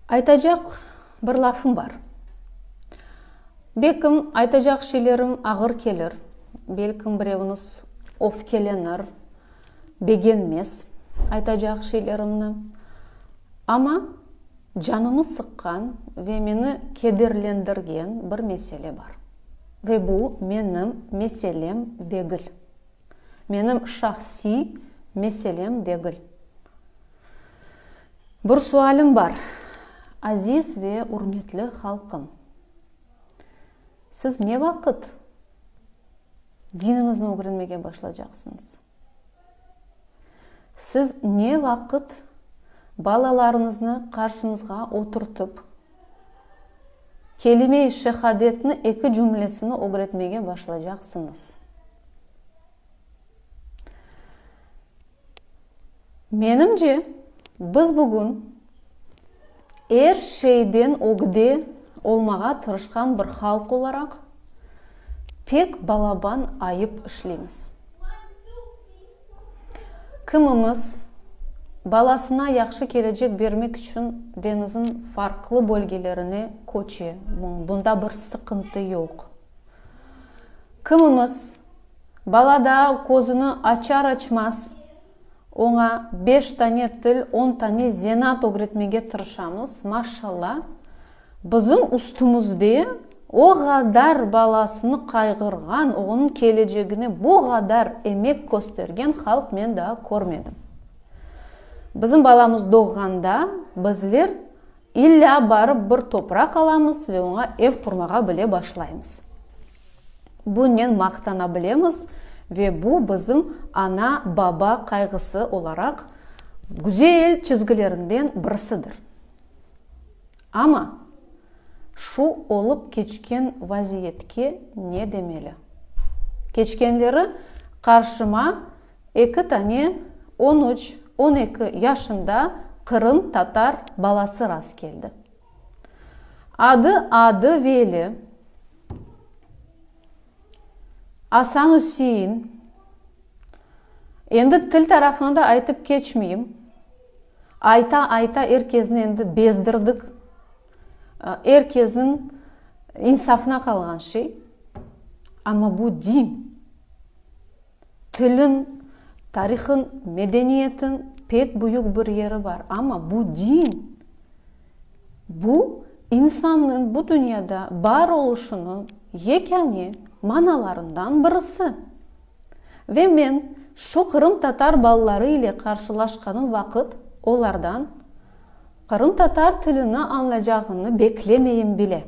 Aytacaq bir lafım bar. Belkim, aytacaq şeylerim ağır kelir, belkim, bireviñiz öfkelenir, begenmez aytacaq şeylerimni. Amma canımı sıqqan ve meni kederlendirgen bir mesele bar. Ve bu menim meselem degil. Menim şahsiy meselem degil. Bir sualim bar, aziz ve ürmetli halqım, siz ne vaqıt diniñizni ögrenmege başlacaqsıñız? Siz ne vaqıt balalarıñıznı qarşıñızğa oturtıp, kelime-i şehadetni eki cümlesini ögretmege başlacaqsıñız? Menimce, biz bugün er şeyden ögde olmağa tırışqan bir halq olaraq, pek balaban ayıp işleymiz. Kimimiz balasına yahşı kelecek bermek içün deñizniñ farqlı bölgelerine köçe, bunda bir sıqıntı yoq. Kimimiz bala daa közüni açar-açmaz oña beş tane til, on tane zenaat ögretmege tırışamız, maşşalla, bizim üstümizde o qadar balasını qayğırğan, onıñ kelecegine bu qadar emek köstergen halq men daa körmedim. Bizim balamız doğğanda bizler İllâ barıp bir topraq alamız ve oña ev qurmağa bile başlaymız. Bunen maqtana bilemiz ve bu bizim ana-baba qayğısı olaraq güzel çizgilerinden birisidir. Amma şu olıp keçken vaziyetke ne demeli? Keçkenleri qarşıma Eki tane on üç, 12 yaşında qırımtatar balası rastkeldi. Adı adı Veli, Asan Üsein, endi til tarafını da aytıp keçmeyim, ayta-ayta er kezni endi bezdirdik, er kezniñ insafına qalğan şey, amma bu din. Tilin, tarihın, medeniyetin pek büyük bir yeri bar, amma bu din, bu insannıñ bu dünyada bar oluşınıñ yekâne manalarından birisi. Ve men şu qırımtatar balaları ile qarşılaşqanım vaqıt olardan qırımtatar tilini añlaycağını beklemeyim bile.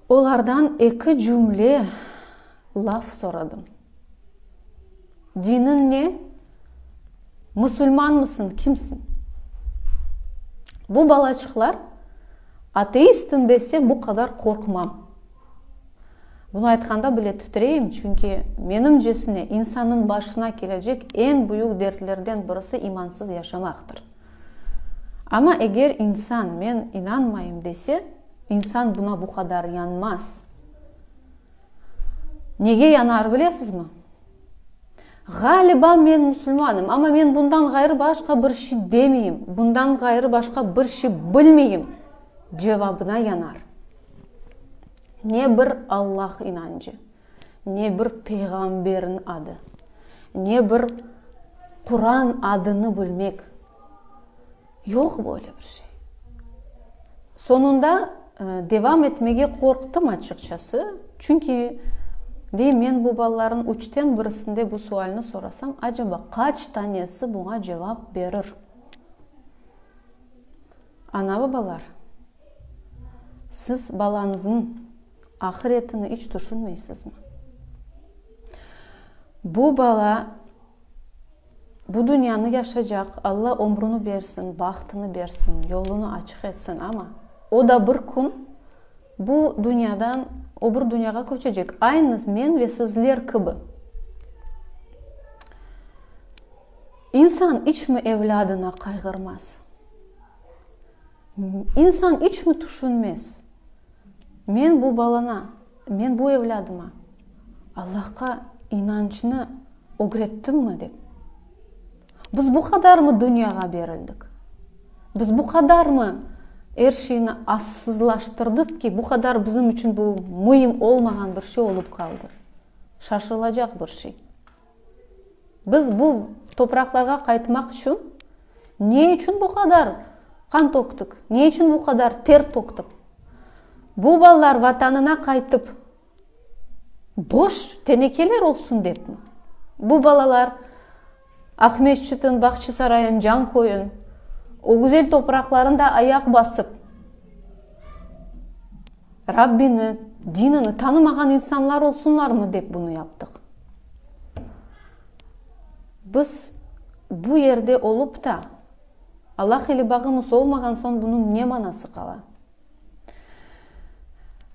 Olardan eki cümle laf soradım. Diniñ ne? Musulmanmısıñ, kimsiñ? Bu balaçıqlar ateistim dese bu qadar qorqmam. Bunı aytqanda bile titreyim, çünki menimcesine insannıñ başına kelecek eñ büyük dertlerden birisi imansız yaşamaqtır. Amma eger insan men inanmayım dese, insan buna bu qadar yanmaz. Nege yanar bilesizmi? Ğaliba men musulmanım, amma men bundan ğayrı başqa bir şey demeyim, bundan ğayrı başqa bir şey bilmeyim cevabına yanar. Ne bir Allah inancı, ne bir peyğamberniñ adı, ne bir Quran adını bilmek, yoq böyle bir şey. Soñunda devam etmege qorqtım açıqçası, çünki, deyim, men bu balalarnıñ üçten birisinde bu sualni sorasam, acaba qaç tanesi buña cevap berir? Ana-babalar, siz balañıznıñ ahiretini iç tüşünmeysizmi? Bu bala bu dünyanı yaşacaq, Alla ömrüni bersin, bahtını bersin, yolunı açıq etsin, amma o da bir kün bu dünyadan o bir dünyağa köçecek, aynı men ve sizler kibi. İnsan içmi evlâdına qayğırmaz? İnsan içmi tüşünmez, Men bu balana, men bu evlâdıma Allahqa inançnı ögrettimmi dep? Biz bu qadarmı dünyağa berildik? Biz bu qadarmı er şeyni assızlaştırdıq ki, bu qadar bizim içün bu müim olmağan bir şey olıp qaldı? Şaşılacaq bir şey. Biz bu topraqlarğa qaytmaq içün ne içün bu qadar qan töktik, ne içün bu qadar ter töktik? Bu balalar Vatanına qaytıp, boş tenekeler olsun depmi? Bu balalar Aqmescitin, Bağçasarayın, Canköyün, o güzel topraqlarında ayaq basıp, Rabbini, dinini tanımağan insanlar olsunlarmı dep bunı yaptıq? Biz bu yerde olıp ta, Allah ile bağımız olmağan soñ bunıñ ne manası qala?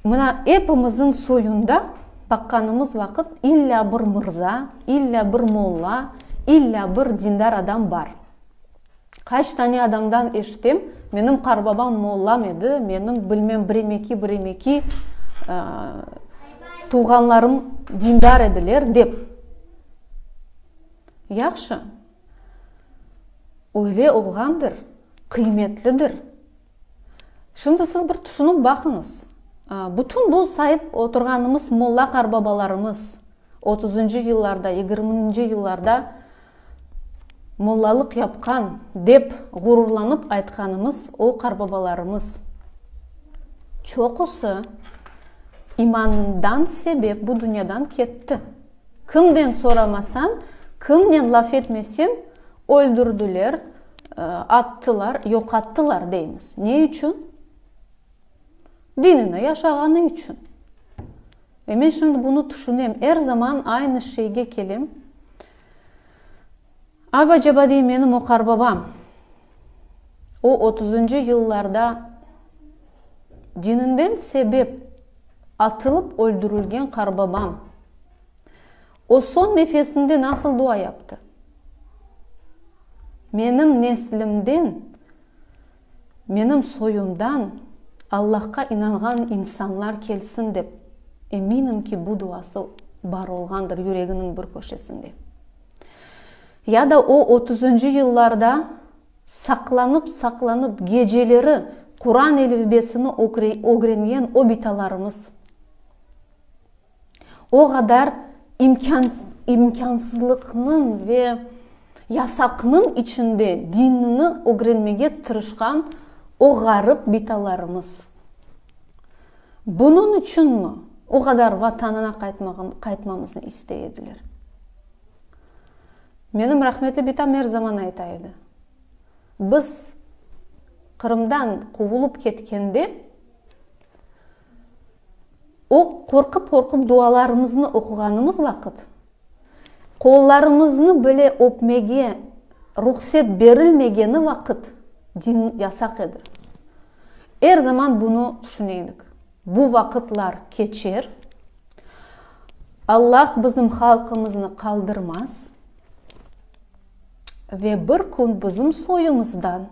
Mına epimizin soyunda baqqanımız vaqıt illâ bir mırza, illâ bir molla, illâ bir dindar adam bar. Qaç tane adamdan eşitem, menim qarbabam mollam edi, menim bilmem biremeki, biremeki tuvğanlarım dindar ediler, dep. Yahşı, öyle olğandır, qıymetlidir. Şimdi siz bir tüşünip baqıñız, bütün bu sayıp oturğanımız molla qarbabalarımız otuzıncı yıllarda, yigirminci yıllarda mollalıq yapqan dep ğururlanıp aytqanımız o qarbabalarımız çoqusı imanından sebep bu dünyadan ketti. Kimden soramasañ, kimnen laf etmeseñ, öldürdiler, attılar, yoqattılar deymiz. Ne içün? Dinini yaşağanı içün. Ve men şimdi bunı tüşünem, er zaman aynı şeyge kelem. Acaba deyim, menim o qarbabam, o otuzıncı yıllarda dininden sebep atılıp öldürilgen qarbabam, o soñ nefesinde nasıl dua yaptı? Menim neslimden, menim soyumdan Allahqa inanğan insanlar kelsin dep, eminim ki, bu duası bar olğandır yüreginiñ bir köşesinde. Ya da o otuzıncı yıllarda saqlanıp-saqlanıp geceleri Quran elifbesini ögrengen o bitalarımız, o qadar imkânsızlıqnıñ ve yasaqnıñ içinde dinini ögrenmege tırışqan o ğarip bitalarımız, bunıñ içünmi o qadar Vatanına qaytmamıznı istey ediler? Menim rahmetli bitam er zaman ayta edi, Biz Qırımdan quvulıp ketkende, o qorqıp-qorqıp dualarımıznı oquğanımız vaqıt, qollarımıznı bile öpmege ruhset berilmegeni vaqıt, din yasaq edi. Er zaman bunı tüşüne edik. Bu vaqıtlar keçer, Allah bizim halqımıznı qaldırmaz ve bir kün bizim soyumızdan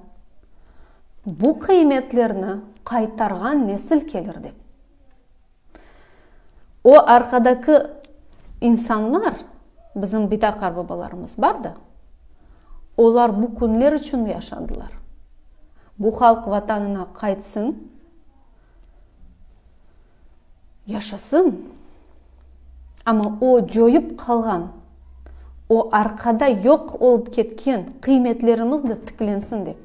bu qıymetlerni qaytarğan nesil kelir dep. O arqadaki insanlar, bizim bita-qarbabalarımız bar da, olar bu künler içün yaşadılar. Bu halq Vatanına qaytsın, yaşasın, amma o coyıp qalğan, o arqada yoq olıp ketken qıymetlerimiz de tiklensin dep.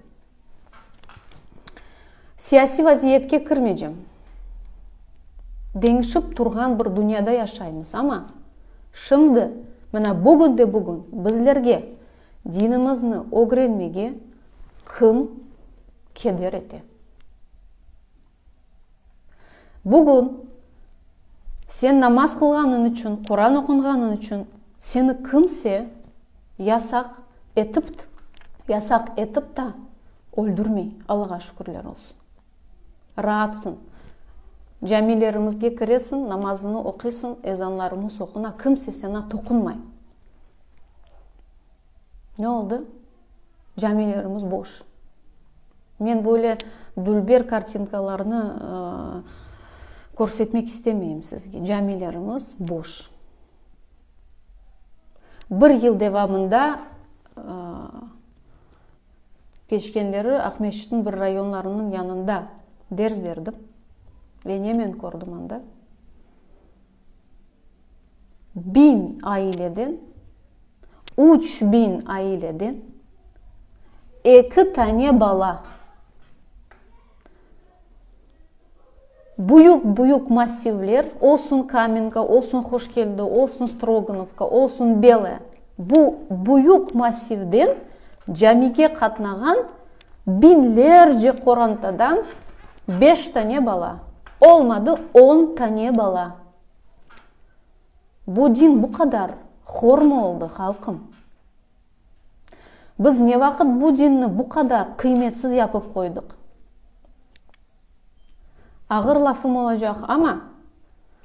Siyasiy vaziyetke kirmeycem. Deñişip turğan bir dünyada yaşaymız, amma şimdi, mına bugünde-bugün bizlerge dinimizni ögrenmege kim keder ete? Bugün sen namaz qılğanıñ içün, Quran oqunğanıñ içün seni kimse yasaq etip, yasaq etip ta öldürmey, Allağa şükürler olsun. Raatsıñ. Camilerimizge kiresiñ, namazıñnı oquysıñ, ezanlarımız oquna, kimse saña toqunmay. Ne oldı? Camilerimiz boş. Men böyle dülber kartinkalarnı körsetmek istemeyim sizge. Camilerimiz boş. Bir yıl devamında. Keçkenleri Aqmescitniñ bir rayonlarınıñ yanında ders berdim. Ve ne men kördim anda? Biñ aileden, 3000 aileden eki tane bala büyük-büyük massivler, olsun Kamenka, olsun Hoşkeldi, olsun Strogonovka, olsun Belaya, bu büyük massivden camige qatnağan biñlerce qorantadan beş tane bala, olmadı on tane bala. Bu din bu qadar hormı oldı, halqım? Biz ne vaqıt bu dinni bu qadar qıymetsiz yapıp qoydıq? Ağır lafım olacaq, amma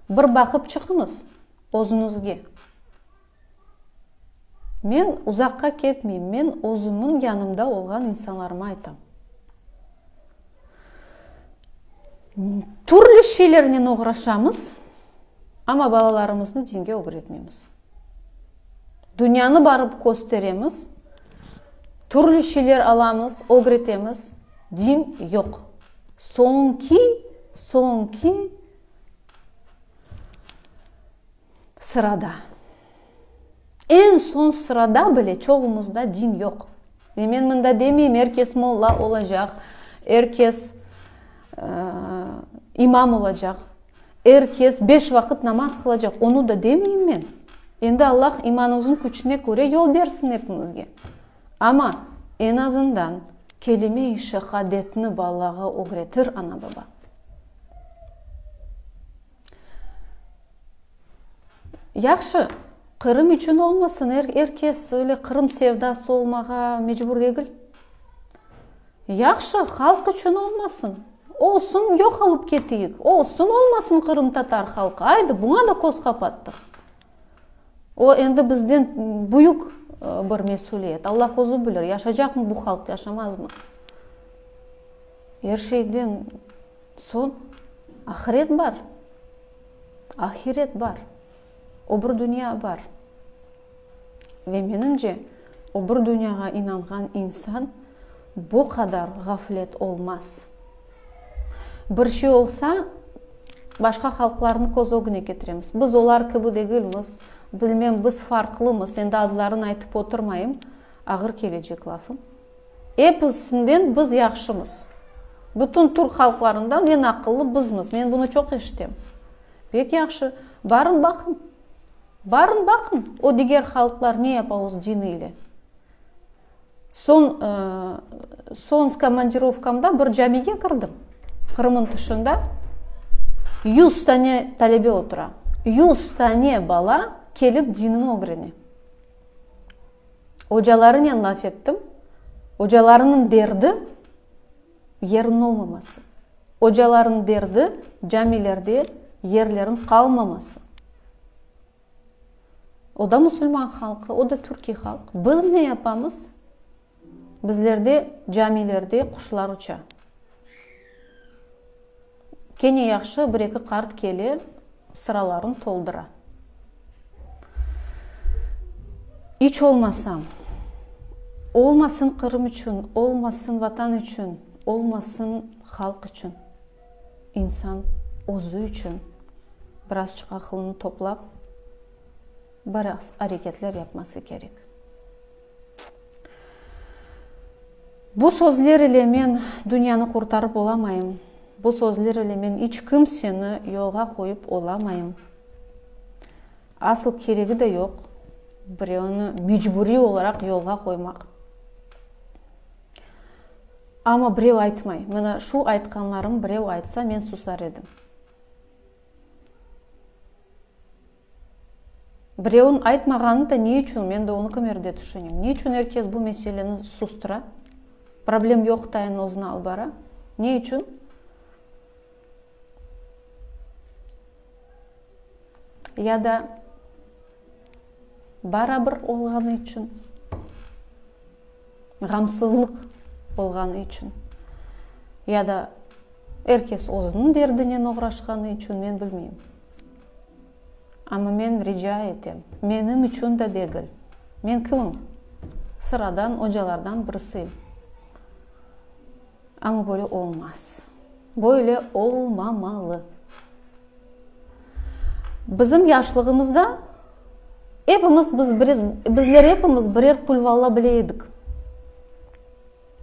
bir baqıp çıqıñız özüñizge. Men uzaqqa ketmeyim, men özümniñ yanımda olğan insanlarıma aytam. Türlü şeylernen oğraşamız, amma balalarımıznı dinge ögretmeymiz. Dünyanı barıp kösteremiz, türlü şeyler alamız, ögretemiz, din yoq. Soñki, soñki sırada. Eñ soñ sırada bile çoğumuzda din yoq. Ve men mında demeyim, er kes molla olacaq, er kes imam olacaq, er kes beş vaqıt namaz qılacaq, onı da demeyim men. Endi Allah imanımıznıñ küçüne köre yol bersin epimizge. Amma eñ azından kelime-i şehadetni balağa ögretir ana-baba. Yahşı, Qırım içün olmasın, er, er kes öyle Qırım sevdası olmağa mecbur degil. Yahşı, halq içün olmasın. Olsun, yoq olıp keteyik. Olsun, olmasın qırımtatar halqı. Aydı, buña da köz qapattıq. O endi bizden büyük bir mesüliyet. Allah özü bilir, yaşacaqmı bu halq, yaşamazmı. Er şeyden soñ ahiret bar. Ahiret bar. O bir dünya bar. Ve menimce, o bir dünyağa inanğan insan bu qadar ğaflet olmaz. Bir şey olsa, başqa halqlarnı köz ögüne ketiremiz. Biz olar kibi degilmiz, bilmem, biz farqlımız, endi adlarını aytıp oturmayım, ağır kelecek lafım. Episinden biz yahşımız. Bütün türk halqlarından eñ aqıllı bizmiz. Men bunı çoq eşitem. Pek yahşı. Barın baqıñ. Barın baqıñ, o diger halqlar ne yapa öz dini ile. Soñ, soñ komandirovkamda bir camige kirdim, Qırımın tışında. Yuz tane talebe otura. Yuz tane bala kelip dinini ögrene. Ocalarınen laf ettim. Ocalarınıñ derdi, yerniñ olmaması. Ocalarnıñ derdi, camilerde yerlerniñ qalmaması. O da musulman halqı, o da türkiy halq. Biz ne yapamız? Bizlerde camilerde quşlar uça. Kene yahşı, bir-eki qart kele, sıralarını toldura. İç olmasam, olmasın Qırım içün, olmasın Vatan içün, olmasın halq içün, insan özü içün birazçıq aqılını toplap, biraz areketler yapması kerek. Bu sözler ile men dünyanı qurtarıp olamayım, bu sözler ile men iç kimseni yolğa qoyıp olamayım. Asıl keregi de yoq, birevni mecburiy olaraq yolğa qoymaq. Amma birev aytmay. Mına şu aytqanlarım birev aytsa, men susar edim. Birevniñ aytmağanı da ne içün, men de onı kimerde tüşünem. Ne içün er kes bu meseleni sustıra, problem yoq tayın özüni alıp bara? Ne içün? Ya da barabir olğanı içün, ğamsızlıq olğanı içün, ya da er kes özüniñ derdinen oğraşqanı içün, men bilmeyim. Amma men rica etem, menim içün de degil. Men kimim? Sıradan ocalardan birisiyim. Amma böyle olmaz. Böyle olmamalı. Bizim yaşlığımızda epimiz biz bizler epimiz birer qulvalla bile edik.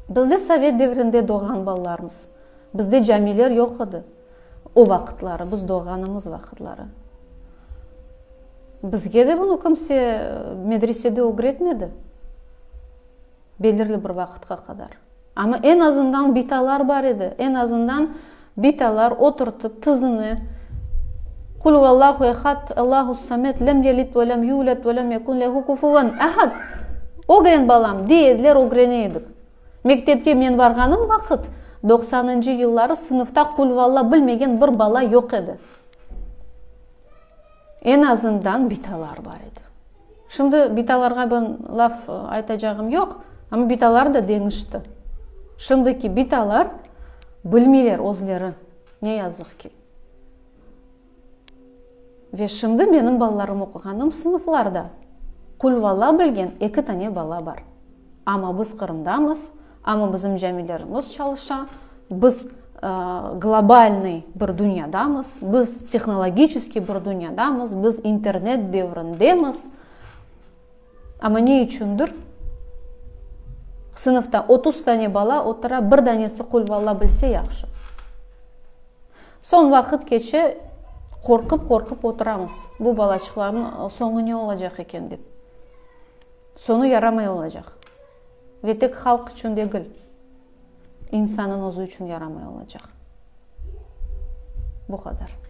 Biz de sovet devrinde doğğan balalarmız. Bizde camiler yoq edi o vaqıtları, biz doğğanımız vaqıtları. Bizge de bunı kimse medresede ögretmedi belirli bir vaqıtqa qadar. Amma eñ azından bitalar bar edi. Eñ azından bitalar oturtıp tizini, Qul huvallahu ehad, Allahus samed, lem yelid ve lem yulad ve lem yekun lehu kufuven ehad. Ögren, balam, dey ediler, ögrene edik. Mektepke men barğanım vaqıt, doqsanıncı yılları sınıfta qulvalla bilmegen bir bala yoq edi. Eñ azından bitalar bar edi. Şimdi bitalarğa ben laf aytacağım yoq, amma bitalar da deñişti. Şimdiki bitalar bilmeyler özleri, ne yazıq ki. Ve şimdi menim balalarım oquğanım sınıflarda qulvalla bilgen eki tane bala bar. Amma biz Qırımdamız, amma bizim camilerimiz çalışa, biz globalnıy bir dünyadamız, biz tehnologiçeskiy bir dünyadamız, biz internet devrindemiz. Amma ne içündir sınıfta 30 tane bala otura, bir danesi qulvalla bilse yahşı. Soñ vaqıt keçe, qorqıp-qorqıp oturamız, bu balaçıqlarnıñ soñu ne olacaq eken dep. Soñu yaramay olacaq. Ve tek halq içün degil, insannıñ özü içün yaramay olacaq. Bu qadar.